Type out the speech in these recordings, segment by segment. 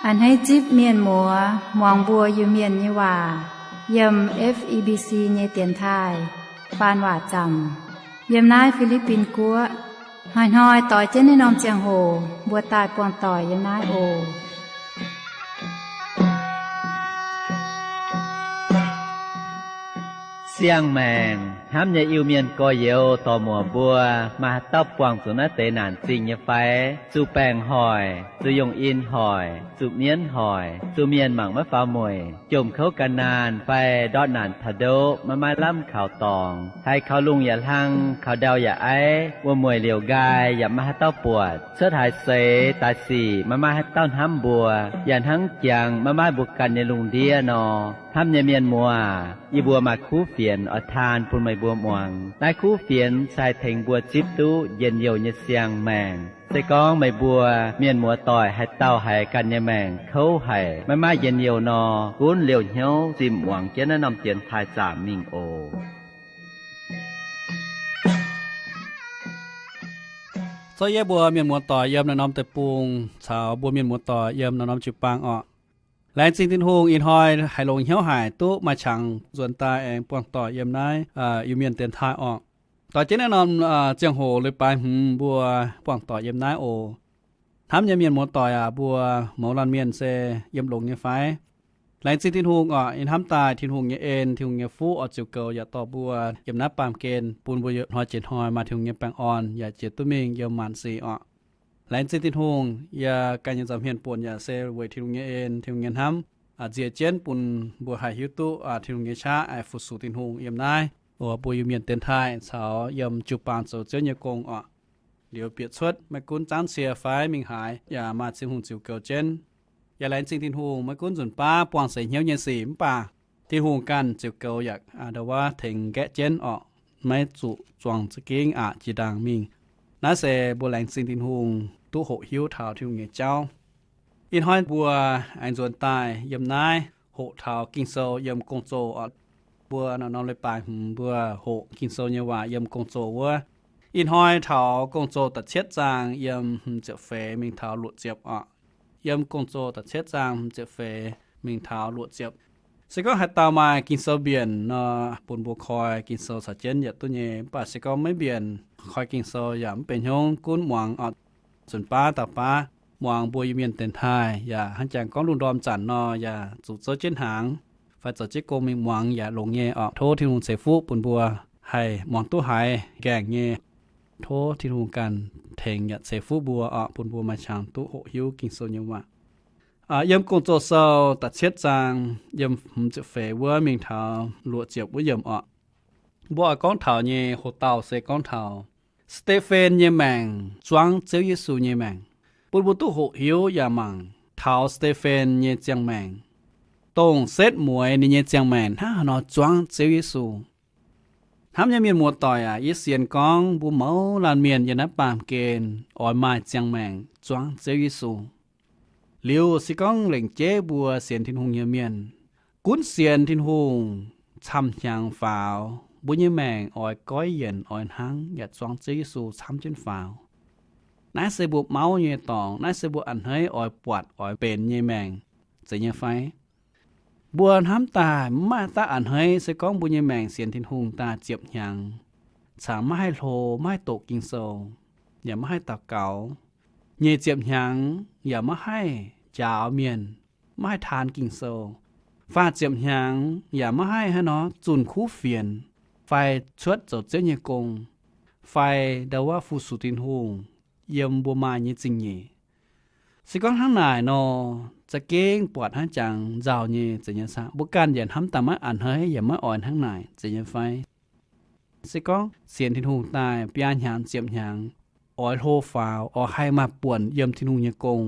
A'hneiv zipv mienh muoz muangx mbuo Iu-Mienh nyei waac yiem F E B C nyei dienx taaih faan waac zaamc yiem naaiv Fi^li^bin Guoqv. Hnoi-hnoi doix jienv naaiv norm ziangh hoc mbuo daaih buangh doic yiem naaiv oc. Siang-maengc hnamv nyei Iu-Mienh gorx-youz dorc-muoc mbuo, maaih haaix dauh buangh zuqc naaiv deix naanc zingh nyei fai? Zuqc baengc hoic, zuqc yungh in hoic, zuqc mienv hoic, zuqc mienh mangc maiv faaux mueic, jomc kouv gan naanh fai ndortv naanc taux ndoqv maiv maaih lamh kaux dorngx, haiz kaux lungh yaac hlang, kaux ndau yaac aiv, wuom-mueic liouc nqaai yaac maiv maaih haaix dauh buatc, cuotv haaix seix daaih sic maiv maaih haaix dauh hnamv mbuo, yaac hnangv jangx maiv maaih mbuo ganh nyei lungh ndiev nor. Hnamv nyei mienh muoz, yie mbuo maaih kuv fienx oix taan bun meih mbuo muangx. Naaiv kuv fienx se haih tengx mbuo zipv duqv njien-youh nyei siang-maengc. Se gorngv meih mbuo mienh muoz-doic haaix dauh haiz ganh nyei maengc kouv haic, maiv maaih njien-youh nor, gunv liouh hnyouv zimh muangx jienv naaiv norm dienx taaih zaamc mingh oc. Zorqv yie mbuo mienh muoz-doic yiem naaiv norm deic-bung caux mbuo mienh muoz-doic yiem naaiv norm jiu-baang orqc. Laengz zingh Tin-Hungh ih hnoi haiz longx hnyouv haic duqv maaih qangx nzuonx daaih aengx buangh doic yiem naaiv Iu-Mienh dienx taaih orqc. Doix jienv naaiv norm ziangh hoc leiz-baaix hmz mbuo buangh doic yiem naaiv oc. Hnamv nyei mienh muoz-doic aac, mbuo mouz laanh mienh se yiem longx nyei fai? Laengz zingh Tin-Hungh orqc. Yie hnamv daaih Tin-Hungh nyei en, Tin-Hungh nyei fuqv oix ziouc goux yaac dorh mbuo yiem naaiv baamh gen, bun mbuo hnoi jiex hnoi maaih Tin-Hungh nyei baengh orn yaac jiex duqv mingh yiem maanc sic orqc. Laengz zingh Tin-Hungh. Yie ganh nyei nza'hmien buonc yaac se weic Tin-Hungh nyei en, Tin-Hungh nyei hnamv nziex jienv bun mbuo haih hiuv duqv Tin-Hungh nyei qaqv aengx fu-sux Tin-Hungh yiem naaiv oc. Mbuo Iu-Mienh dienx taaih caux yiem jiu-baang zoux Ziouv nyei gong orqc. Liuz bieqc cuotv maiv gunv zaangv cie fai mingh haaix yaac maaih Tin-Hungh ziouc goux jienv. Yaac laengz zingh Tin-Hungh, maiv gunv nzunc baav buangh seix hnyouv nyei sic mv baac Tin-Hungh ganh ziouc goux yaac ndau wuov tengx nqaeqv jienv orqc. Maiv zuqc zuangx za'gengh aqc jiex ndaangc mingh. Naaiv se mbuo laengz zingh Tin-Hungh duqv hoqc hiuv taux Tin-Hungh nyei jauv. Ih hnoi mbuo aengx nzuonx daaih yiem naaiv hoqc taux Ging-Sou yiem Gong-Zoh orqc. Mbuo norm-norm leiz-baaix hmz mbuo hoqc Ging-Sou nyei waac yiem Gong-Zoh wuov. Ih hnoi taux Gong-Zoh da'cietv zaang yiem hmz ziepc feix mingh taux luoqc ziepc orqc. Yiem Gong-Zoh da'cietv zaang hmz ziepc feix mingh taux luoqc ziepc. Se gorngv haaix dauh maaih Ging-Sou mbienc nor, bun mbuo koi Ging-Sou caux jienv yietc duqv nyei. Mv baac se gorngv maiv mbienc, koi Ging-Sou yaac mv benx hnyouv, gunv muangx orqc. Nzunc baav dauh baav muangx mbuo Iu-Mienh dienx taaih yaac hnangv jangx gorngv lungh ndorm zanc nor yaac zuqc zouv jienv hnaangx fai zoux jienv gong mingh muangx yaac longx nyei orqc. Tov Tin-Hungh ceix fuqv bun mbuo haih muangx duqv haiz gaengh nyei. Tov Tin-Hungh ganh tengx yaac ceix fuqv mbuo orqc, bun mbuo maaih qangx duqv hoqc hiuv Ging-Sou nyei waac. Yiem Gong-Zoh Sou da'cietv zaang yiem hmz ziepc feix wuov mingh taux luoqc ziepc wuov yiemc orqc. Mbuo oix gorngv taux nyei hoc-dauh se gorngv taux Saa^te^fen nyei maengc zuangv Ziouv Yesu nyei maengc. Bun mbuo duqv hoqc hiuv yaac mangc taux Saa^te^fen nyei ziangh maengc, dongh setv mueiz ninh nyei ziangh maengc hnangv haaix nor zuangv Ziouv Yesu. Hnamv nyei mienh muoz-doic aac, yie sienx gorngv mbuo mouz laanh mienh yiem naaiv baamh gen oix maaih ziangh maengc zuangv Ziouv Yesu. Liuz se gorngv lengc jeiv mbuo sienx Tin-Hungh nyei mienh, gunv sienx Tin-Hungh camv-hnyangx faaux, mbuo nyei maengc oix goiv yienc, oix hnangv yaac zuangv Ziouv Yesu camv jienv faaux. Naaiv se mbuo mauv nyei dorngx. Naaiv se mbuo a'hneiv oix buatc oix benx nyei maengc, zeiz nyei fai? Mbuo hnamv daaih maiv maaih daav a'hneiv se gorngv mbuo nyei maengc sienx Tin-Hungh daaih ziepc hnyangx cangx maiv haih hlo, maiv haih doqc Ging-Sou, yaac maiv haih daux gaux, nyeic ziepc hnyangx yaac maiv haih njaaux mienh, maiv haih taan Ging-Sou, faah ziepc hnyangx yaac maiv haih haaix nor zunh kuv fienx fai cuotv zoux Ziouv nyei gong fai ndau wuov fu-sux Tin-Hungh yiem mbuo maaih nyei zingh nyeic. Se gorngv hnangv naaic nor, za'gengh buatc hnangv jangx nzauh nyei, zeiz nyei saah? Mbuo ganh yaac hnamv daaih maiv a'hneiv yaac maiv oix hnangv naaic, zeiz nyei fai? Se gorngv sienx Tin-Hungh daaih biaa hnyangx ziepc hnyangx, oix hlo faaux, oix haih maaih buonc yiem Tin-Hungh nyei gong,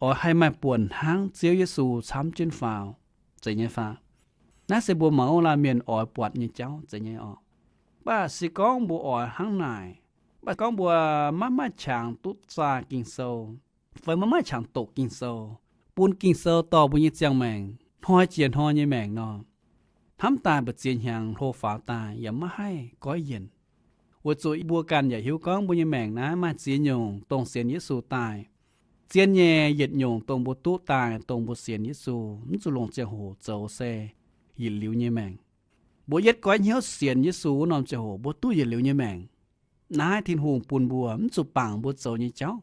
oix haih maaih buonc hnangv Ziouv Yesu camv jienv faaux, zeiz nyei fai? Naaiv se mbuo mouz laanh mienh oix buatc nyei jauv, zeiz nyei orqc. Mv baac se gorngv mbuo oix hnangv naaic, mv baac gorngv mbuo maiv maaih qangx duqv zaah Ging-Sou, fai maiv maaih qangx doqc Ging-Sou, bun Ging-Sou dorh mbuo nyei ziangh maengc hnoi jiex hnoi nyei maengc nor, hnamv daaih mbu'ziex hnyangx hlo faaux daaih yaac maiv haih goiv yienc. Weic zuqc mbuo ganh yaac hiuv gorngv mbuo nyei maengc naaiv maaih ziex nyungc dongh sienx Yesu daaih, Zien nyei yietc nyungc dongh mbuo duqv daaih dongh mbuo sienx Yesu, mv zuqc longc ziangh hoc zoux se yietc liuz nyei maengc. Mbuo yietv goiv hnyouv sienx Yesu wuov norm ziangh hoc mbuo duqv yietc liuz nyei maengc. Naaiv Tin-Hungh bun mbuo mv zuqc bangc mbuo zoux nyei jauv.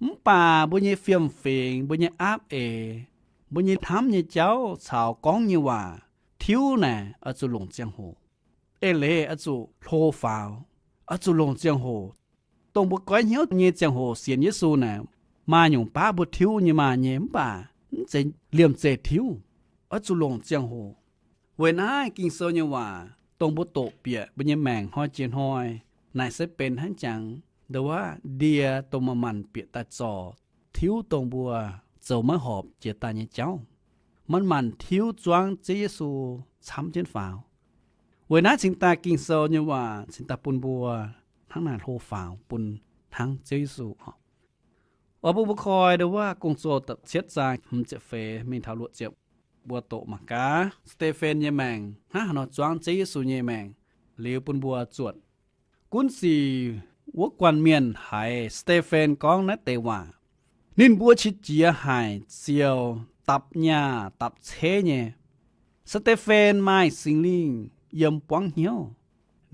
Mv baac mbuo nyei fiem-fingx, mbuo nyei aapv eix, mbuo nyei hnamv nyei jauv caux gorngv nyei waac tiuv naaic oix zuqc longc ziangh hoc. Eix leiz oix zuqc hlo faaux, oix zuqc longc ziangh hoc. Dongh mbuo goiv hnyouv nyei ziangh hoc sienx Yesu naaic, maaih nyungc baav mbuo tiuv nyei maaih nyei, mv baac mv zeiz liemh zeih tiuv. Oix zuqc longc ziangh hoc. Weic naaiv Ging-Sou nyei waac dongh mbuo doqc bieqc mbuo nyei maengc hnoi jiex hnoi, naaic se benx hnangv jangx ndau wuov ndie dongh manc-manc bieqc daaih zorc, tiuv dongh mbuo zoux maiv horpc jiex daaih nyei jauv. Manc-manc tiuv zuangv Ziouv Yesu camv jienv faaux. Weic naaiv cingx daaih Ging-Sou nyei waac cingx daaih bun mbuo hnangv naaic hlo faaux bun hnangv Ziouv Yesu oc. Oix bun mbuo koi ndau wuov Gong-Zoh da'cietv zaang hmz ziepc feix mingh taux luoqc ziepc, mbuo doqc mangc gaax Saa^te^fen nyei maengc hnangv haaix nor zuangv Ziouv Yesu nyei maengc liuz bun mbuo zuotc. Gunv sic wuov guanh mienh haiz Saa^te^fen gorngv naaiv deix waac, ninh mbuo qiex jiez haic ziouc dapc nyaah dapc ceiv nyei. Saa^te^fen maaih Singx Lingh yiem buangv hnyouv.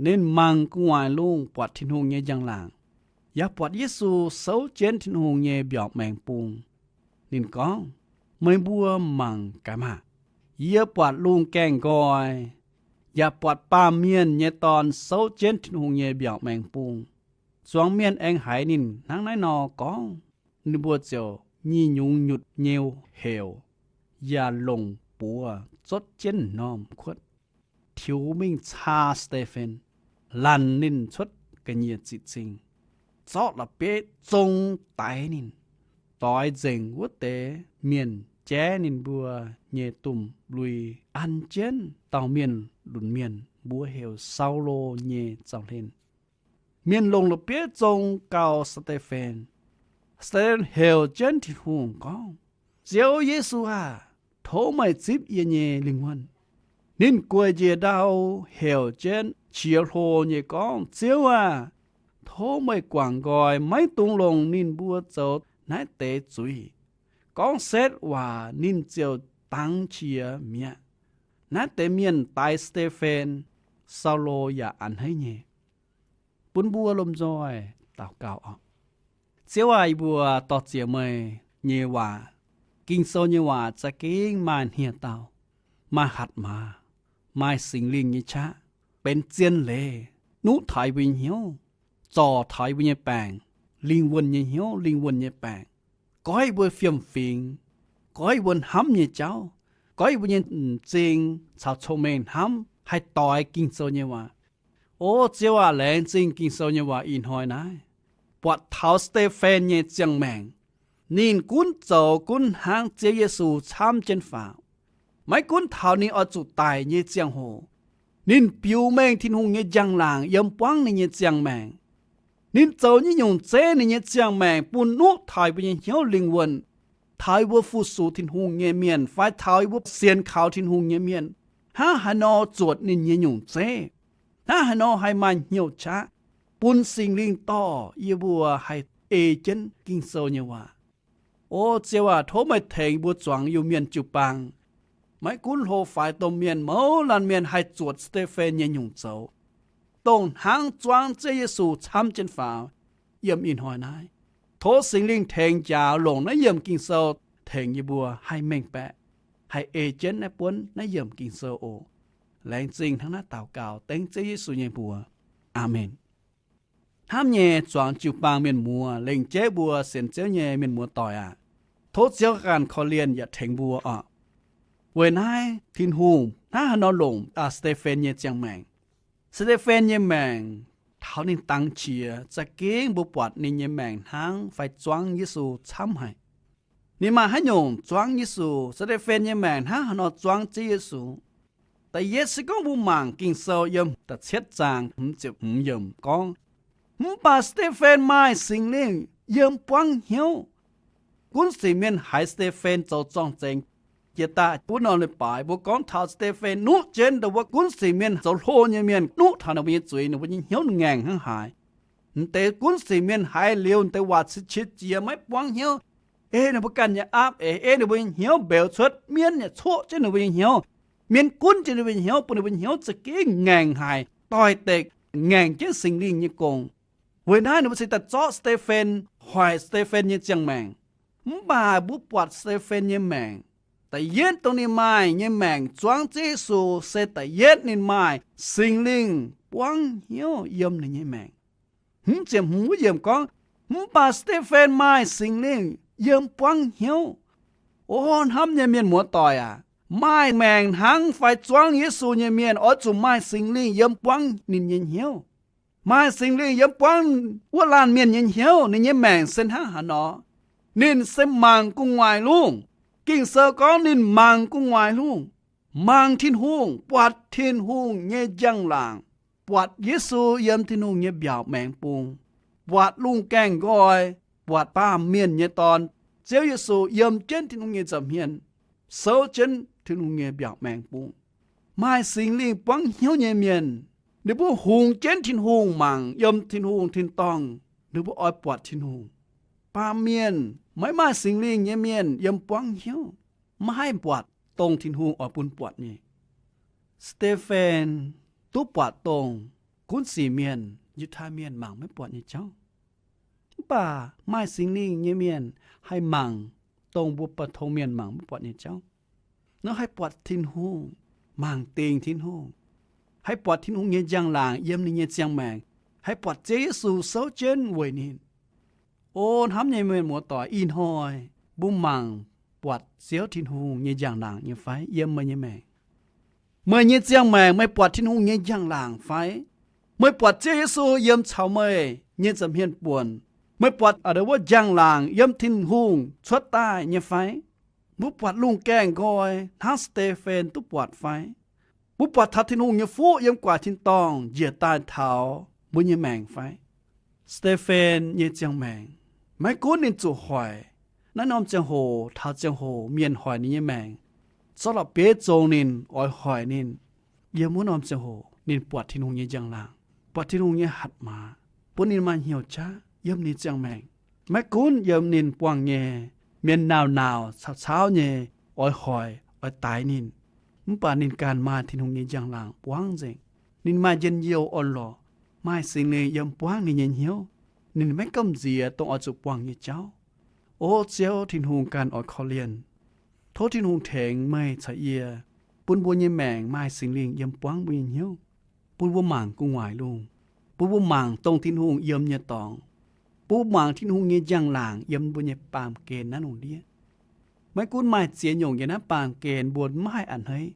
Ninh mangc gu'nguaaic lungh buatc Tin-Hungh nyei njang-laangc, yaac buatc Yesu souv jienv Tin-Hungh nyei mbiaauc maengx bung. Ninh gorngv, Meih mbuo mangc gaax maah! Yie buatc lungh gaengh nqoi, yaac buatc Baamh Mienh nyei Dorn souv jienv Tin-Hungh nyei mbiaauc maengx bung. Zuangx mienh aengx haiz ninh hnangv naaiv nor gorngv, ninh mbuo ziouc nyei nyungc nyutc nyei heuc, yaac longc buoz zotv jienv norm kuotv, tiux mingh caa Saa^te^fen, lanc ninh cuotv ga'nyiec ziqc cing, zorqv la'bieiv zong daix ninh, doix nzengc wuov deix mienh jaiv ninh mbuo nyei domh lui, an jienv dauh mienh lunc mienh, mbuox heuc Saulo nyei zaux-hlen. Mienh longc la'bieiv zong gau Saa^te^fen. Saa^te^fen heuc jienv Tin-Hungh gorngv, Ziouv Yesu aah! Tov meih zipv yie nyei lingh wuonh. Ninh gueic njiec ndau heuc jienv qiex hlo nyei gorngv, Ziouv aah! Tov meih guangc nqoi maiv dungx longc ninh mbuo zoux naaiv deix zuiz. Gorngv setv waac ninh ziouc dangx qiex mi'aqv. Naaiv deix mienh daix Saa^te^fen, Saulo yaac a'hneiv nyei. Bun mbuo lomh nzoih daux gaux oc. Ziouv aah! Yie mbuo dor-ziec meih nyei waac. Ging-Sou nyei waac za'gengh maaih hniev-daauh, maaih hatc maaz, maaih Singx Lingh nyei qaqv, benx zien leiz, nuqv taux yie mbuo nyei hnyouv, zorc taux yie mbuo nyei baengc, lingh wuonh nyei hnyouv, lingh wuonh nyei baengc, goiv yie mbuo fiem-fingx, goiv yie mbuo hnamv nyei jauv, goiv yie mbuo nyei m'zing caux cong-mengh hnamv haih doix Ging-Sou nyei waac. O Ziouv aah! Laengz zingh Ging-Sou nyei waac ih hnoi naaiv, buatc taux Saa^te^fen nyei ziangh maengc. Ninh gunv zoux gunv hnangv Ziouv Yesu camv jienv faaux. Maiv gunv taux ninh oix zuqc daic nyei ziangh hoc, ninh biux mengh Tin-Hungh nyei njang-laangc yiem buangv ninh nyei ziangh maengc. Ninh zoux nyei nyungc zeiv ninh nyei ziangh maengc bun nuqv taux yie mbuo nyei hnyouv lingh wuonh, taux yie mbuo fu-sux Tin-Hungh nyei mienh fai taux yie mbuo sienx kaux Tin-Hungh nyei mienh, hnangv haaix nor zuotc ninh nyei nyungc zeiv, hnangv haaix nor haih maaih hnyouv qaqv, bun Singx Lingh dorh yie mbuo haih ei jienv Ging-Sou nyei waac. O Ziouv aah! Tov meih tengx mbuo zuangx Iu-Mienh jiu-baang, maiv gunv hlo faix domh mienh, mouz laanh mienh haih zuotc Saa^te^fen nyei nyungc zoux, dongh hnangv zuangv Ziouv Yesu camv jienv faaux yiem ih hnoi naaiv. Tov Singx Lingh tengx njaaux longc naaiv yiemc Ging-Sou tengx yie mbuo haih mengh baeqc, haih ei jienv naaiv buonv naaiv yiemc Ging-Sou oc. Laengz zingh hnangv naaiv daux gaux dengv Ziouv Yesu nyei mbuox. Aamen. Hnamv nyei zuangx jiu-baang mienh muoz, lengc jeiv mbuo sienx Ziouv nyei mienh muoz-doic aac, tov Ziouv ganh korv-lienh yaac tengx mbuo oc. Weic naaiv Tin-Hungh hnangv haaix nor longc Saa^te^fen nyei ziangh maengc. Saa^te^fen nyei maengc, taux ninh dangx qiex za'gengh mbuo buatc ninh nyei maengc hnangv fai zuangv Yesu camv haic. Ninh maaih haaix nyungc zuangv Yesu? Saa^te^fen nyei maengc hnangv haaix nor zuangv Ziouv Yesu? Da'yietv se gorngv mbuo mangc Ging-Sou yiem da'cietv zaang hmz ziepc hmz yiemc gorngv, Mv baac Saa^te^fen maaih Singx Lingh yiem buangv hnyouv. Gunv sic mienh haiz Saa^te^fen zoux zorng-zengx. Jiex daaih buonv norm leiz-baaix mbuo gorngv taux Saa^te^fen nuqv jienv ndau wuov gunv sic mienh zoux hlo nyei mienh nuqv taux ninh mbuo nyei zuiz, ninh mbuo nyei hnyouv ngaengc hnangv haaix. M'deix gunv sic mienh haiz liuz deix waac qiex jiez maiv buangv hnyouv, ei ninh mbuo ganh nyei aapv eix, ei ninh mbuo nyei hnyouv mbeux cuotv, mienv yaac coqv jienv ninh mbuo nyei hnyouv. Mienv gunv jienv ninh mbuo nyei hnyouv, bun ninh mbuo nyei hnyouv za'gengh ngaengc haic, doix-dekc, ngaengc jienv Singx Lingh nyei gong. Weic naaiv ninh mbuo cingx daaih zorqv Saa^te^fen, hoic Saa^te^fen nyei ziangh maengc. Mv baac mbuo buatc Saa^te^fen nyei maengc, da'yietv dongh ninh maaih nyei maengc zuangv Ziouv Yesu se da'yietv ninh maaih Singx Lingh buangv hnyouv yiem ninh nyei maengc. Hmz ziepc hmz wuov yiemc gorngv, mv baac Saa^te^fen maaih Singx Lingh yiem buangv hnyouv. O hnamv nyei mienh muoz-doic aac, maaih maengc hnangv fai zuangv Yesu nyei mienh oix zuqc maaih Singx Lingh yiem buangv ninh nyei hnyouv. Maaih Singx Lingh yiem buangv wuov laanh mienh nyei hnyouv, ninh nyei maengc se hnangv haaix nor? Ninh se mangc gu'nguaaic lungh. Ging-Sou gorngv ninh mangc gu'nguaaic lungh, mangc Tin-Hungh, buatc Tin-Hungh nyei njang-laangc, buatc Yesu yiem Tin-Hungh nyei mbiaauc maengx bung, buatc lungh gaengh nqoi, buatc baamh mienh nyei dorn, Ziouv Yesu yiem jienv Tin-Hungh nyei nza'hmien, souv jienv Tin-Hungh nyei mbiaauc maengx bung. Maaih Singx Lingh buangv hnyouv nyei mienh, ninh mbuo hungx jienv Tin-Hungh mangc yiem Tin-Hungh tin-dorngh, ninh mbuo oix buatc Tin-Hungh. Baamh mienh, maiv maaih Singx Lingh nyei mienh yiem buangv hnyouv, maiv haih buatc dongh Tin-Hungh oix bun buatc nyei. Saa^te^fen duqv buatc dongh gunv sic mienh, Yiutai Mienh mangc maiv buatc nyei jauv. Mv baac maaih Singx Lingh nyei mienh haih mangc dongh mbuo buatc tong mienh mangc maiv buatc nyei jauv. Nor haih buatc Tin-Hungh, mangc dingc Tin-Hungh, haih buatc Tin-Hungh nyei njang-laangc yiem ninh nyei ziangh maengc, haih buatc Ziouv Yesu souv jienv weic ninh. O hnamv nyei mienh muoz-doic, ih hnoi mbuo mangc buatc Ziouv Tin-Hungh nyei njang-laangc nyei fai yiem meih nyei maengc? Meih nyei ziangh maengc meih buatc Tin-Hungh nyei njang-laangc fai? Meih buatc Ziouv Yesu yiem caux meih nyei nza'hmien buonc? Meih buatc a'ndau wuov njang-laangc yiem Tin-Hungh cuotv daaih nyei fai? Mbuo buatc lungh gaengh nqoi hnangv Saa^te^fen duqv buatc fai? Mbuo buatc taux Tin-Hungh nyei fuqv yiem gu'nguaaic tin-dorngh njiec daaih taux mbuo nyei maengc fai? Saa^te^fen nyei ziangh maengc, maiv gunv ninh zuqc hoic naaiv norm ziangh hoc taux ziangh hoc mienh hoic ninh nyei maengc, zorqv la'bieiv zong ninh, oix hoic ninh, yiem wuov norm ziangh hoc ninh buatc Tin-Hungh nyei njang-laangc, buatc Tin-Hungh nyei hatc maaz, bun ninh maaih hnyouv jaav yiem ninh ziangh maengc. Maiv gunv yiem ninh buangh nyei mienh nauc-nauc caux caauv nyei oix hoic oix daix ninh, mv baac ninh ganh maaih Tin-Hungh nyei njang-laangc buangv nzengc. Ninh maaih njien-youh orn-lorqc, maaih Singx Lingh yiem buangv ninh nyei hnyouv. Ninh maiv gamh nziex dongh oix zuqc buangh nyei jauv. O Ziouv, Tin-Hungh ganh oix korv-lienh. Tov Tin-Hungh tengx meih caux yie, bun mbuo nyei maengc maaih Singx Lingh yiem buangv mbuo nyei hnyouv, bun mbuo mangc gu'nguaaic lungh, bun mbuo mangc dongh Tin-Hungh yiem nyei dorngx, bun mbuo mangc Tin-Hungh nyei njang-laangc yiem mbuo nyei baamh gen naaiv lungh ndiev. Maiv gunv maaih ziex nyungc yiem naaiv baamh gen mbuo maiv haih a'hneiv,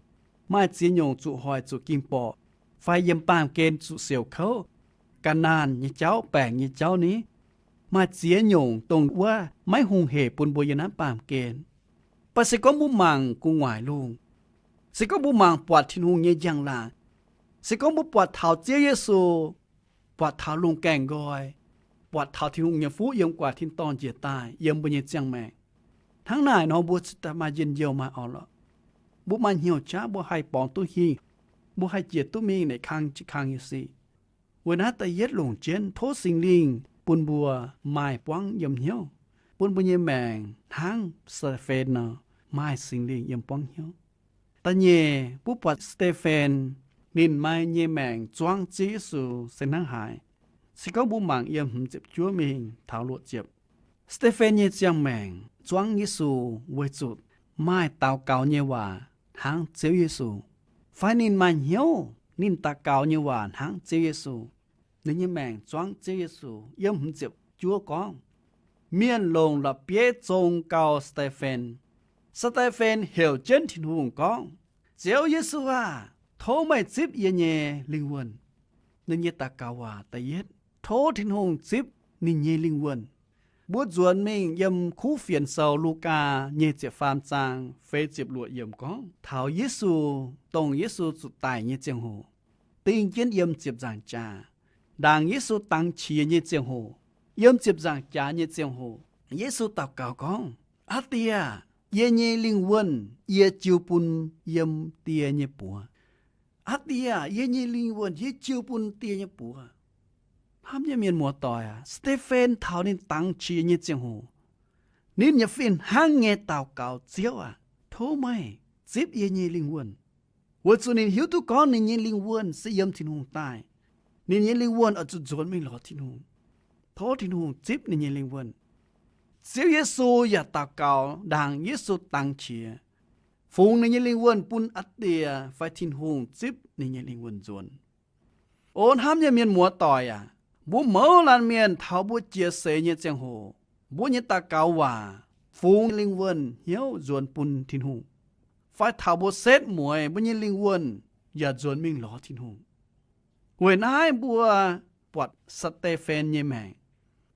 maaih ziex nyungc zuqc hoic zuqc ging borqc, fai yiem baamh gen zuqc siouc kouv, ga'naanh nyei jauv, baengc nyei jauv ni, maaih ziex nyungc dongh wuov maiv hungh hec bun mbuo yiem naaiv baamh gen. Mv baac se gorngv mbuo mangc gu'nguaaic lungh, se gorngv mbuo mangc buatc Tin-Hungh nyei njang-laangc, se gorngv mbuo buatc taux Ziouv Yesu, buatc taux lungh gaengh nqoi, buatc taux Tin-Hungh nyei fuqv yiem gu'nguaaic tin-dorngh njiec daaih yiem mbuo nyei ziangh maengc, hnangv naaic nor mbuo cingx daaih maaih njien-youh maaih orn-lorqc. Mbuo maaih hnyouv jaav, mbuo haih borngz duqv hingh, mbuo haih njiec duqv mingh naaic kang jiez kang nyei sic. Weic naaiv da'yietv longc jienv tov Singx Lingh bun mbuo maaih buangv yiem hnyouv, bun mbuo nyei maengc hnangv Saa^te^fen nor, maaih Singx Lingh yiem buangv hnyouv. Da'nyeic, mbuo buatc Saa^te^fen ninh maaih nyei maengc zuangv Ziouv Yesu se hnangv haaix. Se gorngv mbuo mangc yiem hmz ziepc juov mingh taux luoqc ziepc, Saa^te^fen nyei ziangh maengc zuangv Yesu weic zuqc maaih daux gaux nyei waac hnangv Ziouv Yesu, fai ninh maaih hnyouv ninh daux gaux nyei waac hnangv Ziouv Yesu. Ninh nyei maengc zuangv Ziouv Yesu. Yiem hmz ziepc juov gorngv, mienh longc la'bieiv zong gau Saa^te^fen. Saa^te^fen heuc jienv Tin-Hungh gorngv, Ziouv Yesu aah! Tov meih zipv yie nyei lingh wuonh. Ninh nyei daux gaux waac da'yietv, tov Tin-Hungh zipv ninh nyei lingh wuonh. Mbuo nzuonx mingh yiem Kuv Fienx Sou Lugaa nyei ziepc faam zaang feix ziepc luoqc yiemc gorngv taux Yesu, dongh Yesu zuqc daic nyei ziangh hoc, ding jienv yiem ziepc nzaangc jaax. Ndaangc Yesu dangx qiex nyei ziangh hoc, yiem ziepc nzaangc jaax nyei ziangh hoc, Yesu daux gaux gorngv, Aa Die aah! Yie nyei lingh wuonh yie jiu bun yiem Die nyei buoz. Aa Die aah! Yie nyei lingh wuonh yie jiu bun Die nyei buoz. Hnamv nyei mienh muoz-doic aac, Saa^te^fen taux ninh dangx qiex nyei ziangh hoc, Ninh yaac fih hnangv nyei daux gaux, Ziouv aac, tov meih zipv yie nyei lingh wuonh, weic zuqc ninh hiuv duqv gorngv ninh nyei lingh wuonh se yiem Tin-Hungh daaih. Ninh nyei lingh wuonh oix zuqc nzuonx mingh lorz Tin-Hungh. Tov Tin-Hungh zipv ninh nyei lingh wuonh. Ziouv Yesu yaac daux gaux ndaangc Yesu dangx qiex, fungx ninh nyei lingh wuonh bun aa diex fai Tin-Hungh zipv ninh nyei lingh wuonh nzuonx. O hnamv nyei mienh muoz-doic aac, mbuo mouz laanh mienh taux mbuo jiex seix nyei ziangh hoc, mbuo nyei daux gaux waac fungx lingh wuonh hnyouv nzuonx bun Tin-Hungh, fai taux mbuo setv mueiz mbuo nyei lingh wuonh yaac nzuonx mingh lorz Tin-Hungh. Weic naaiv mbuo buatc Saa^te^fen nyei maengc.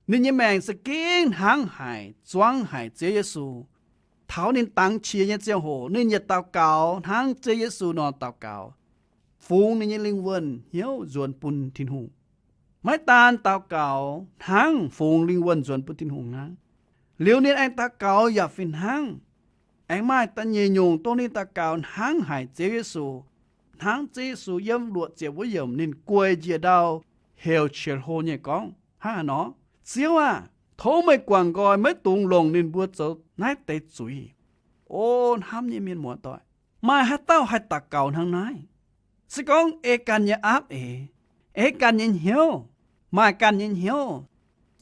Ninh nyei maengc za'gengh hnangv haic, zuangv haic Ziouv Yesu. Taux ninh dangx qiex nyei ziangh hoc ninh yaac daux gaux hnangv Ziouv Yesu nor daux gaux, fungx ninh nyei lingh wuonh hnyouv nzuonx bun Tin-Hungh. Maiv daan daux gaux hnangv fungx lingh wuonh nzuonx bun Tin-Hungh hnangv, liuz ninh aengx daux gaux yaac fih hnangv. Aengx maaih da'nyeic nyungc dongh ninh daux gaux hnangv haic Ziouv Yesu, hnangv Ziouv Yesu yiem luoqc ziepc wuov yiemc ninh gueic njiec ndau heuc qiex hlo nyei gorngv hnangv haaix nor, Ziouv aah! Tov meih guangc nqoi, maiv dungx longc ninh mbuo zoux naaiv deix zuiz. O hnamv nyei mienh muoz-doic, maaih haaix dauh haih daux gaux hnangv naaiv? Se gorngv ei ganh nyei aapv eix, ei ganh nyei hnyouv, maaih ganh nyei hnyouv,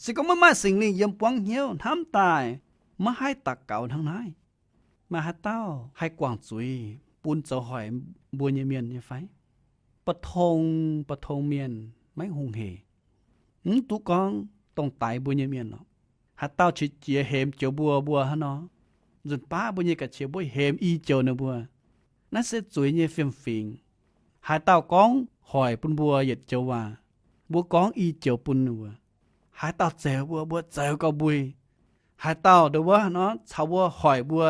se gorngv maiv maaih Singx Lingh yiem buangv hnyouv hnamv daaih, maiv haih daux gaux hnangv naaiv. Maaih haaix dauh haih guangc zuiz bun zoux hoic mbuo nyei mienh nyei fai? Ba'tong ba'tong mienh maiv hungh hec. Mv duqv gorngv dongh daix mbuo nyei mienh lorqc. Haaix dauh qiex jiez hemx joux mbuo, mbuo hnangv nor, nzunc baav mbuo nyei ga'qiex mbuo hemx i joux ninh mbuo. Naaiv se zuiz nyei fiem-fingx. Haaix dauh gorngv hoic bun mbuo yietc joux waac, mbuo gorngv i joux bun ninh mbuo. Haaix dauh zoux mbuo, mbuo zoux gauh mbui. Haaix dauh ndongc wuov nor caux mbuo hoic mbuo,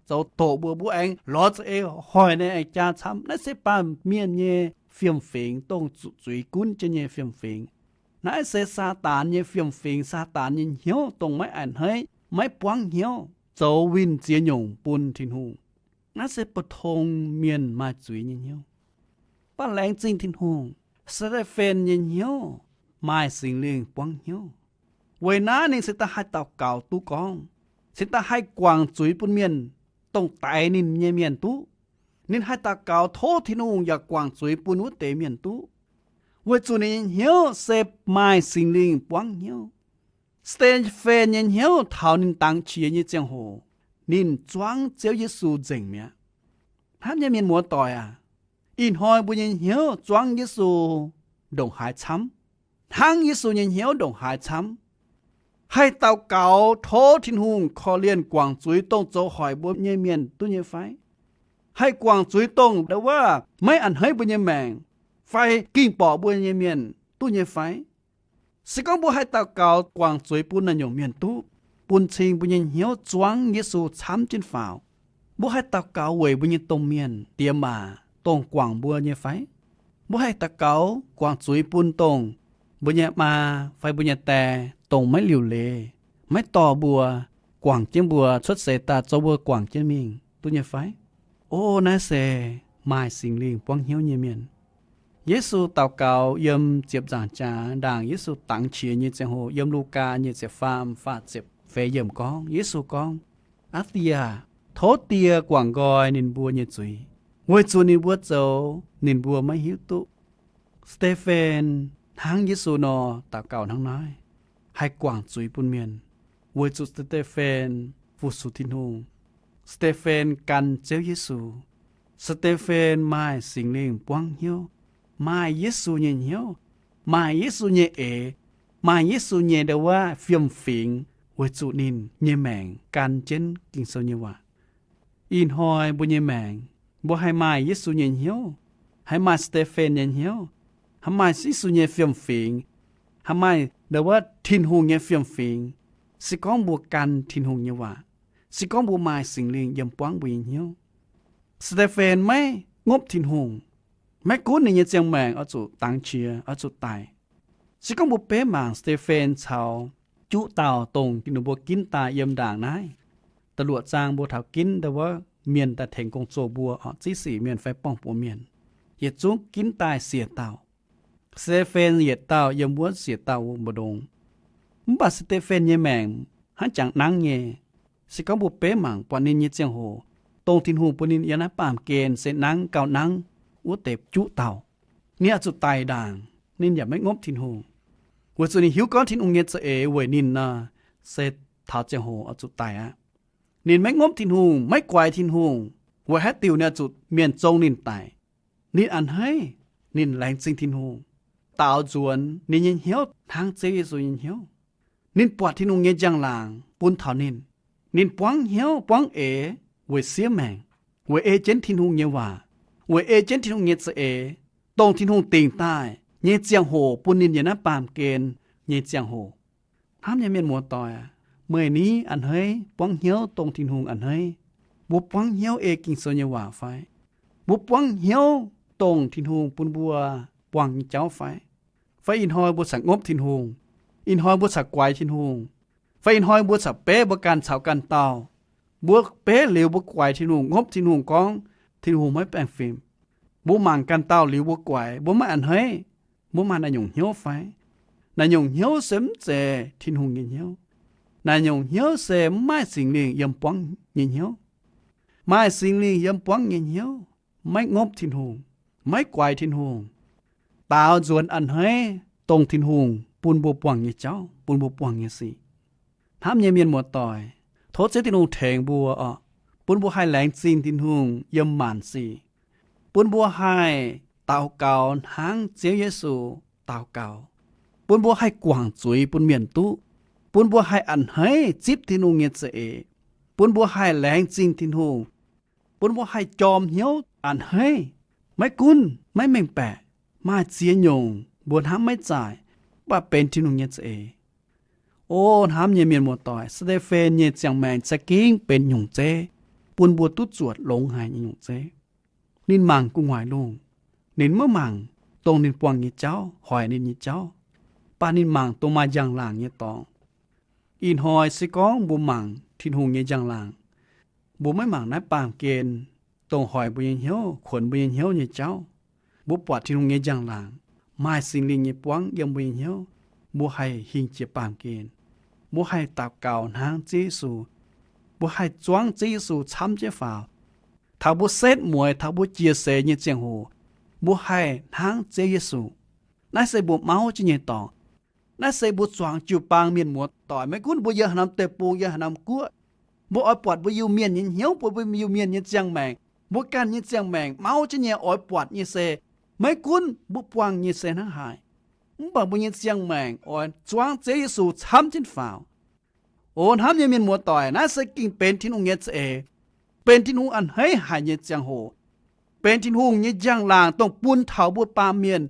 zoux doqc mbuo, mbuo aengx lorz za'eix hoic ninh aengx jaa camv. Naaiv se baamh mienh nyei fiem-fingx, dongh zuqc zuiz gunv jienv nyei fiem-fingx. Naaiv se Saadaan nyei fiem-fingx, Saadaan nyei hnyouv, dongh maiv a'hneiv, maiv buangv hnyouv, zoux winh ziex nyungc bun Tin-Hungh. Naaiv se ba'tong mienh maaih zuiz nyei hnyouv. Mv baac laengz zingh Tin-Hungh, Saa^te^fen nyei hnyouv maaih Singx Lingh buangv hnyouv. Weic naaiv ninh cingx daaih haih daux gaux duqv gorngv, cingx daaih haih guangc zuiz bun mienh, dongh daix ninh nyei mienh duqv. Ninh haih daux gaux tov Tin-Hungh yaac guangc zuiz bun wuov deix mienh duqv, weic zuqc ninh nyei hnyouv se maaih Singx Lingh buangv hnyouv. Saa^te^fen nyei hnyouv taux ninh dangx qiex nyei ziangh hoc, ninh zuangv Ziouv Yesu nzengc mi'aqv. Hnamv nyei mienh muoz-doic aac, ih hnoi mbuo nyei hnyouv zuangv Yesu ndongc haaix camv? Hnangv Yesu nyei hnyouv ndongc haaix camv? Haih daux gaux tov Tin-Hungh korv-lienh guangc zuiz dongh zoux hoic mbuo nyei mienh duqv nyei fai? Haih guangc zuiz dongh ndau wuov maiv a'hneiv mbuo nyei maengc fai ging borqc mbuo nyei mienh duqv nyei fai? Se gorngv mbuo haih daux gaux guangc zuiz bun naaiv nyungc mienh duqv, bun cing mbuo nyei hnyouv zuangv Yesu camv jienv faaux. Mbuo haih daux gaux weic mbuo nyei domh mienh diex maac dongh guangc mbuo nyei fai? Mbuo haih daux gaux guangc zuiz bun dongh mbuo nyei maa fai mbuo nyei die, dongh maiv liuc leiz, maiv dorh mbuo, guangc jienv mbuo cuotv seix daaih zoux mbuo guangc jienv mingh duqv nyei fai? O, naaiv se maaih Singx Lingh buangv hnyouv nyei mienh. Yesu daux gaux yiem ziepc nzaangc jaax ndaangc Yesu dangx qiex nyei ziangh hoc, yiem Lugaa nyei ziepc faam faah ziepc feix yiemc gorngv, Yesu gorngv, Aa Die aah! Tov Die guangc nqoi ninh mbuo nyei zuiz, weic zuqc ninh mbuo zoux ninh mbuo maiv hiuv duqv. Saa^te^fen hnangv Yesu nor daux gaux hnangv naaiv, haih guangc zuiz bun mienh, weic zuqc Saa^te^fen fu-sux Tin-Hungh. Saa^te^fen gan Ziouv Yesu. Saa^te^fen maaih Singx Lingh buangv hnyouv, maaih Yesu nyei hnyouv, maaih Yesu nyei eix, maaih Yesu nyei ndau wuov fiem-fingx, weic zuqc ninh nyei maengc gan jienv Ging-Sou nyei waac. Ih hnoi mbuo nyei maengc, mbuo haih maaih Yesu nyei hnyouv, haih maaih Saa^te^fen nyei hnyouv, haih maaih Yesu nyei fiem-fingx, haih maaih ndau wuov Tin-Hungh nyei fiem-fingx, se gorngv mbuo gan Tin-Hungh nyei waac, se gorngv mbuo maaih Singx Lingh yiem buangv mbuo nyei hnyouv. Saa^te^fen maiv ngopv Tin-Hungh, maiv gunv ninh nyei ziangh maengc oix zuqc dangx qiex, oix zuqc daic. Se gorngv mbuo beiv mangc Saa^te^fen caux juqv dauh dongh ninh mbuo ginv daaih yiem ndaangc naaiv, da'luoqc zaang mbuo taux ginv ndau wuov mienh daaih tengx gong-zoh mbuo, ziv sic mienh fai borngh-buoz mienh, yietc zungv ginv daaih siec dauh. Saa^te^fen yietc dauh yiem wuov siec dauh mbu'ndongx. Mv baac Saa^te^fen nyei maengc hnangv jangx nangv nyei. Se gorngv mbuo beiv mangc buatc ninh nyei ziangh hoc, dongh Tin-Hungh bun ninh yiem naaiv baamh gen se nangv gauh nangv wuov deix juqv dauh, ninh oix zuqc daic ndaangc, ninh yaac maiv ngopv Tin-Hungh, weic zuqc ninh hiuv gorngv Tin-Hungh nyei za'eix weic ninh nor, se taux ziangh hoc oix zuqc daic aqv. Ninh maiv ngopv Tin-Hungh, maiv guaix Tin-Hungh, weic haaix diuc ninh oix zuqc mienh zong ninh daic? Ninh a'hneiv, ninh laengz zingh Tin-Hungh, daaux nzuonx ninh nyei hnyouv hnangv Ziouv Yesu nyei hnyouv. Ninh buatc Tin-Hungh nyei njang-laangc bun taux ninh. Ninh buangv hnyouv buangv eix weic siev maengc, weic ei jienv Tin-Hungh nyei waac, weic ei jienv Tin-Hungh nyei za'eix, dongh Tin-Hungh dingc daaih nyei ziangh hoc bun ninh yiem naaiv baamh gen nyei ziangh hoc. Hnamv nyei mienh muoz-doic aac, meih ni a'hneiv buangv hnyouv dongh Tin-Hungh a'hneiv? Mbuo buangv hnyouv ei Ging-Sou nyei waac fai? Mbuo buangv hnyouv dongh Tin-Hungh bun mbuo buangh nyei jauv fai? Fai ih hnoi mbuo caux ngopv Tin-Hungh, ih hnoi mbuo caux guaix Tin-Hungh, fai ih hnoi mbuo caux beiv mbuo ganh caux ganh dauh, mbuo beiv liuz mbuo guaix Tin-Hungh, ngopv Tin-Hungh gorngv Tin-Hungh maiv baengh fim. Mbuo mangc ganh dauh liuz mbuo guaix, mbuo maiv a'hneiv, mbuo maaih naaiv nyungc hnyouv fai? Naaiv nyungc hnyouv se mv zeiz Tin-Hungh nyei hnyouv. Naaiv nyungc hnyouv se mv maaih Singx Lingh yiem buangv nyei hnyouv. Maaih Singx Lingh yiem buangv nyei hnyouv, maiv ngopv Tin-Hungh, maiv guaix Tin-Hungh, daaux nzuonx a'hneiv dongh Tin-Hungh bun mbuo buangh nyei jauv, bun mbuo buangh nyei sic. Hnamv nyei mienh muoz-doic, tov Ziouv Tin-Hungh tengx mbuo oc, bun mbuo haih laengz zingh Tin-Hungh yiem maanc sic, bun mbuo haih daux gaux hnangv Ziouv Yesu daux gaux, bun mbuo haih guangc zuiz bun mienh duqv, bun mbuo haih a'hneiv zipv Tin-Hungh nyei za'eix, bun mbuo haih laengz zingh Tin-Hungh, bun mbuo haih jorm hnyouv a'hneiv, maiv gunv maiv mengh baeqc, maaih ziex nyungc mbuo hnamv maiv zaaic, mv baac benx Tin-Hungh nyei za'eix. O hnamv nyei mienh muoz-doic, Saa^te^fen nyei ziangh maengc za'gengh benx nyungc zeiv, bun mbuo duqv zuotc longx haic nyei nyungc zeiv. Ninh mangc gu'nguaaic lungh, ninh maiv mangc dongh ninh buangh nyei jauv, hoic ninh nyei jauv, mv baac ninh mangc dongh maaih njang-laangc nyei dorngx. Ih hnoi se gorngv mbuo mangc Tin-Hungh nyei njang-laangc, mbuo maiv mangc naaiv baamh gen, dongh hoic mbuo nyei hnyouv, kuonx mbuo nyei hnyouv nyei jauv, mbuo buatc Tin-Hungh nyei njang-laangc, maaih Singx Lingh nyei buangv yiem mbuo nyei hnyouv, mbuo haih hingh jiex baamh gen. Mbuo haih daux gaux hnangv Ziouv Yesu. Mbuo haih zuangv Ziouv Yesu camv jienv faaux. Taux mbuo setv mueiz, taux mbuo jiex seix nyei ziangh hoc, mbuo haih hnangv Ziouv Yesu. Naaiv se mbuo mauv jienv nyei dorngx. Naaiv se mbuo zuangx jiu-baang mienh muoz-doic, maiv gunv mbuo yiem haaix norm deic-bung, yiem haaix norm guoqv, mbuo oix buatc mbuo Iu-Mienh nyei hnyouv, buatc mbuo Iu-Mienh nyei ziangh maengc, mbuo ganh nyei ziangh maengc mauv jienv nyei, oix buatc nyei se, maiv gunv mbuo buangh nyei se hnangv haaix, mv baac mbuo nyei ziangh maengc oix zuangv Ziouv Yesu camv jienv faaux. O hnamv nyei mienh muoz-doic, naaiv se gengh benx Tin-Hungh nyei za'eix, benx Tin-Hungh a'hneiv haic nyei ziangh hoc, benx Tin-Hungh nyei njang-laangc dongh bun taux mbuo baamh mienh,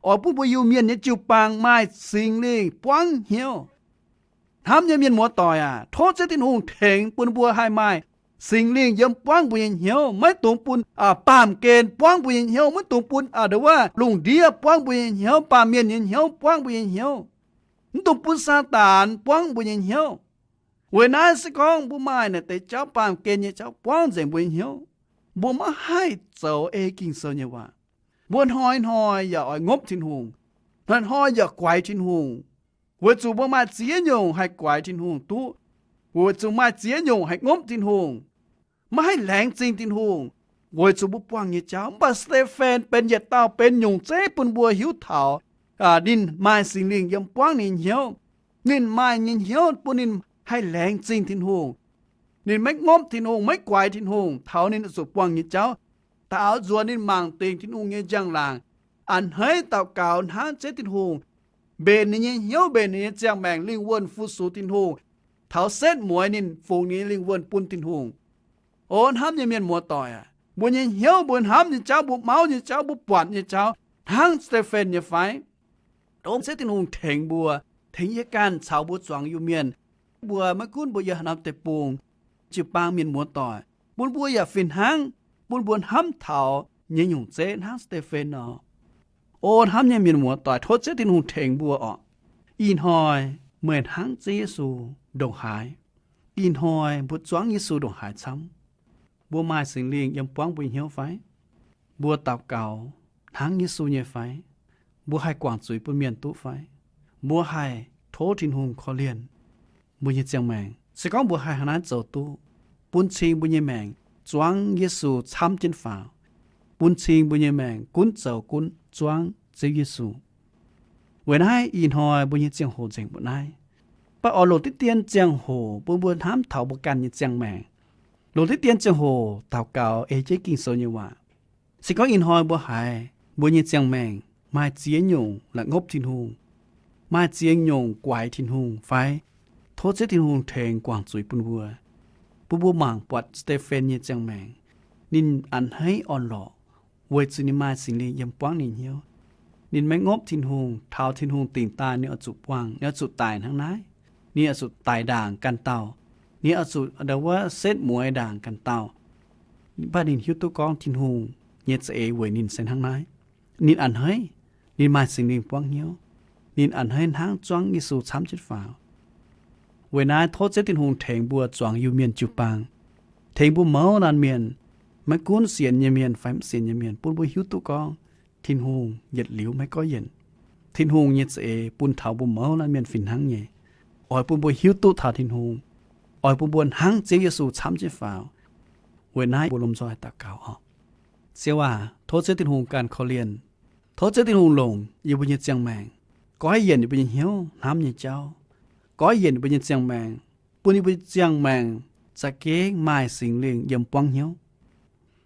oix bun mbuo Iu-Mienh nyei jiu-baang maaih Singx Lingh buangv hnyouv. Hnamv nyei mienh muoz-doic aac, tov Ziouv Tin-Hungh tengx bun mbuo haih maaih Singx Lingh yiem buangv mbuo nyei hnyouv, maiv dungx bun baamh gen buangv mbuo nyei hnyouv, maiv dungx bun a'ndau wuov lungh ndiev buangv mbuo nyei hnyouv, baamh mienh nyei hnyouv buangv mbuo nyei hnyouv, maiv dungx bun Saadaan buangv mbuo nyei hnyouv. Weic naaiv se gorngv mbuo maaih naaic deix jauv, baamh gen nyei jauv buangv nzengc mbuo nyei hnyouv, mbuo maiv haih zoux ei Ging-Sou nyei waac. Mbuo hnoi-hnoi yaac oix ngopv Tin-Hungh, hnoi-hnoi yaac guaix Tin-Hungh, weic zuqc mbuo maaih ziex nyungc haih guaix Tin-Hungh duqv, weic zuqc maaih ziex nyungc haih ngopv Tin-Hungh, maiv haih laengz zingh Tin-Hungh, weic zuqc mbuo buangh nyei jauv. Mv baac Saa^te^fen benx yietc dauh benx nyungc zeiv bun mbuo hiuv taux ninh maaih Singx Lingh yiem buangv ninh nyei hnyouv. Ninh maaih nyei hnyouv bun ninh haih laengz zingh Tin-Hungh. Ninh maiv ngopv Tin-Hungh, maiv guaix Tin-Hungh taux ninh zuqc buangh nyei jauv. Daaux nzuonx ninh mangc dingc Tin-Hungh nyei njang-laangc, a'hneiv daux gaux hnangv Ziouv Tin-Hungh, mbenc ninh nyei hnyouv, mbenc ninh nyei ziangh maengc lingh wuonh fu-sux Tin-Hungh, taux setv mueiz ninh fungx ninh nyei lingh wuonh bun Tin-Hungh. O hnamv nyei mienh muoz-doic aac, mbuo nyei hnyouv, mbuo hnamv nyei jauv, mbuo mauv nyei jauv, mbuo buatc nyei jauv hnangv Saa^te^fen nyei fai? Tov Ziouv Tin-Hungh tengx mbuo, tengx yie ganh caux mbuo zuangx Iu-Mienh, mbuo maiv gunv mbuo yiem haaix norm deic-bung, jiu-baang mienh muoz-doic, bun mbuo yaac fih hnangv, bun mbuo hnamv taux nyei nyungc zeiv hnangv Saa^te^fen nor. O hnamv nyei mienh muoz-doic, tov Ziouv Tin-Hungh tengx mbuo orqc. Ih hnoi meih hnangv Ziouv Yesu ndongc haaix? Ih hnoi mbuo zuangv Yesu ndongc haaix camv? Mbuo maaih Singx Lingh yiem buangv mbuo nyei hnyouv fai? Mbuo daux gaux hnangv Yesu nyei fai? Mbuo haih guangc zuiz bun mienh duqv fai? Mbuo haih tov Tin-Hungh korv-lienh mbuo nyei ziangh maengc, Se gorngv mbuo haih hnangv naaiv zoux duqv, bun cing mbuo nyei maengc zuangv Yesu camv jienv faaux, bun cing mbuo nyei maengc gunv zoux gunv zuangv Ziouv Yesu. Weic naaiv ih hnoi mbuo nyei ziangh hoc nzengc mbuo naaiv, mv baac oix longc diqv dien ziangh hoc bun mbuo hnamv taux mbuo ganh nyei ziangh maengc. Longc diqv dien ziangh hoc daux gaux ei jienv Ging-Sou nyei waac. Se gorngv ih hnoi mbuo haiz mbuo nyei ziangh maengc maaih ziex nyungc la'ngopv Tin-Hungh, maaih ziex nyungc guaix Tin-Hungh fai, tov Ziouv Tin-Hungh tengx guangc zuiz bun mbuo, bun mbuo mangc buatc Saa^te^fen nyei ziangh maengc. Ninh a'hneiv orn-lorqc weic zuqc ninh maaih Singx Lingh yiem buangv ninh hnyouv. Ninh maiv ngopv Tin-Hungh, taux Tin-Hungh dingc daaih ninh oix zuqc buangh, ninh oix zuqc daic hnangv naaiv. Ninh oix zuqc daic ndaangc ganh dauh. Ninh oix zuqc ndau wuov setv mueiz ndaangc ganh dauh. Mv baac ninh hiuv duqv gorngv Tin-Hungh nyei za'eix weic ninh se hnangv naaiv. Ninh a'hneiv, ninh maaih Singx Lingh buangv hnyouv. Ninh a'hneiv hnangv zuangv Yesu camv jienv faaux. Weic naaiv tov Ziouv Tin-Hungh tengx mbuo zuangx Iu-Mienh jiu-baang, tengx mbuo mouz laanh mienh, maiv gunv sienx nyei mienh fai mv sienx nyei mienh, bun mbuo hiuv duqv gorngv Tin-Hungh yietc liuz maiv goiv yienc. Tin-Hungh nyei za'eix bun taux mbuo mouz laanh mienh fih hnangv nyei. Oix bun mbuo hiuv duqv taux Tin-Hungh, oix bun mbuo hnangv Ziouv Yesu camv jienv faaux. Weic naaiv mbuo lomh nzoih daux gaux oc. Ziouv aac, tov Ziouv Tin-Hungh ganh korv-lienh. Tov Ziouv Tin-Hungh longc yie mbuo nyei ziangh maengc goiv yienc yie mbuo nyei hnyouv hnamv nyei jauv, goiv yienc yie mbuo nyei ziangh maengc, bun yie mbuo ziangh maengc za'gengh maaih Singx Lingh yiem buangv hnyouv.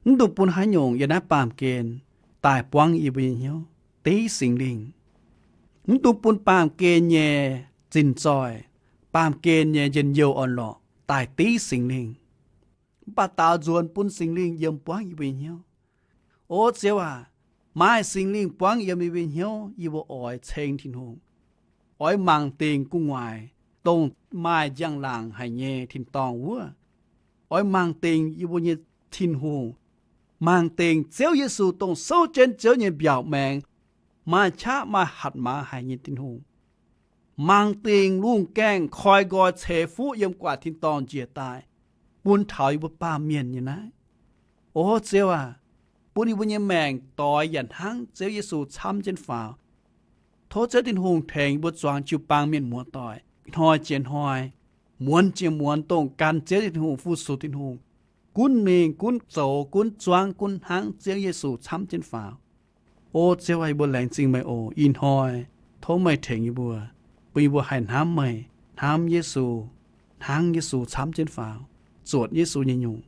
Mv dungx bun haaix nyungc yiem naaiv baamh gen daaih buangv yie mbuo nyei hnyouv, div Singx Lingh. Mv dungx bun baamh gen nyei zinh zoih, baamh gen nyei njien-youh orn-lorqc daaih div Singx Lingh. Mv baac daaux nzuonx bun Singx Lingh yiem buangv yie mbuo nyei hnyouv. O Ziouv aac, maaih Singx Lingh buangv yiem yie mbuo nyei hnyouv, yie mbuo oix ceng Tin-Hungh, oix mangc dingc gu'nguaaic dongh maaih njang-laangc haic nyei tin-dorngh wuov. Oix mangc dingc yie mbuo nyei Tin-Hungh, mangc dingc Ziouv Yesu dongh souv jienv Ziouv nyei mbiaauc maengx, maaih qaqv maaih hatc maaz haic nyei Tin-Hungh. Mangc dingc lungh gaengh koi nqoi ceix fuqv yiem gu'nguaaic tin-dorngh njiec daaih, bun taux yie mbuo baamh mienh nyei naaiv. O Ziouv aac, bun yie mbuo nyei maengc doix yaac hnangv Ziouv Yesu camv jienv faaux. Tov Ziouv Tin-Hungh tengx yie mbuo zuangx jiu-baang mienh muoz-doic hnoi jiex hnoi, muonz jiex muonz dongh gan Ziouv Tin-Hungh, fu-sux Tin-Hungh, gunv mingh gunv zoux gunv zuangv gunv hnangv Ziouv Yesu camv jienv faaux. O Ziouv aac, yie mbuo laengz zingh meih oc. Ih hnoi tov meih tengx yie mbuo, bun yie mbuo haih hnamv meih, hnamv Yesu, hnangv Yesu camv jienv faaux, zuotc Yesu nyei nyungc.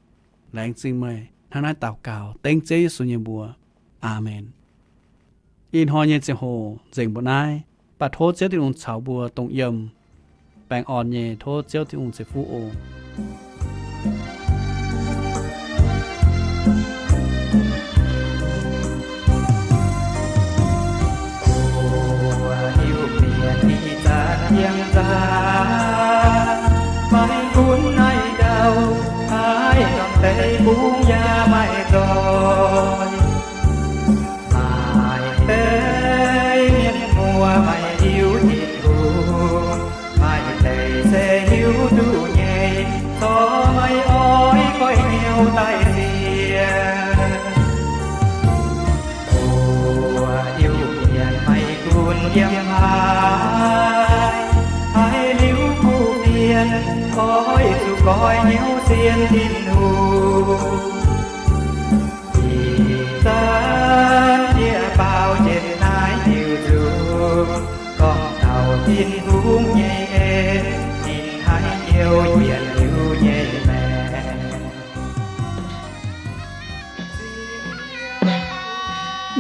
Laengz zingh meih. Hnangv naaiv daux gaux dengv Ziouv Yesu nyei mbuox. Aamen. Ih hnoi nyei ziangh hoc nzengc mbuo naaiv, mv baac tov Ziouv Tin-Hungh caux mbuo dongh yiem. Baengh orn nyei, tov Ziouv Tin-Hungh ceix fuqv oc. Mbuo Iu-Mienh ih zanc yiem nzangc, maiv gunv naaiv ndau, maiv norm deix bungx yaac maiv zoih. Maaih deix mienh muoz maiv hiuv Tin-Hungh, maaih deix se hiuv duqv nyei, corc maiv oix goiv hnyouv daaih sienx. Mbuo Iu-Mienh maiv gunv yiem haaix, haiz liuz kuv fienx, oix zuqc goiv hnyouv sienx Tin-Hungh. Ih zanc yie baaux njiec naaiv diuc nzungh, gorngv taux Tin-Hungh nyei en, ninh haiz youh yietc liuz nyei maengc.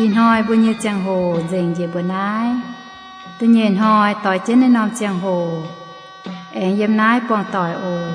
Ih hnoi mbuo nyei ziangh hoc nzengc njiec mbuo naaiv. Da'nyeic hnoi doix jienv naaiv norm ziangh hoc, aengx yiem naaiv buangh doic oc.